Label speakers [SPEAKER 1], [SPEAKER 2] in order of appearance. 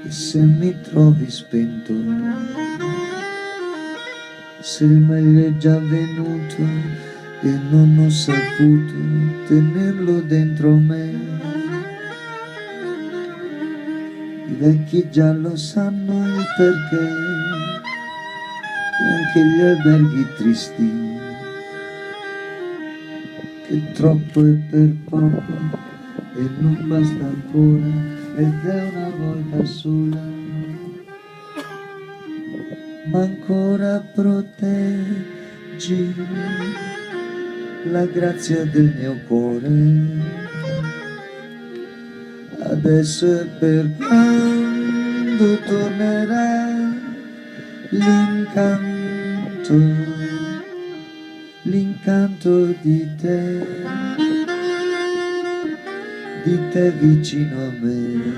[SPEAKER 1] E se mi trovi spento, se il meglio è già venuto e non ho saputo tenerlo dentro me. I vecchi già lo sanno il perché, e anche gli alberghi tristi, che troppo è per poco e non basta ancora ed è una volta sola. Ma ancora proteggi la grazia del mio cuore. Adesso è per quando tornerà l'incanto, l'incanto di te, di te vicino a me.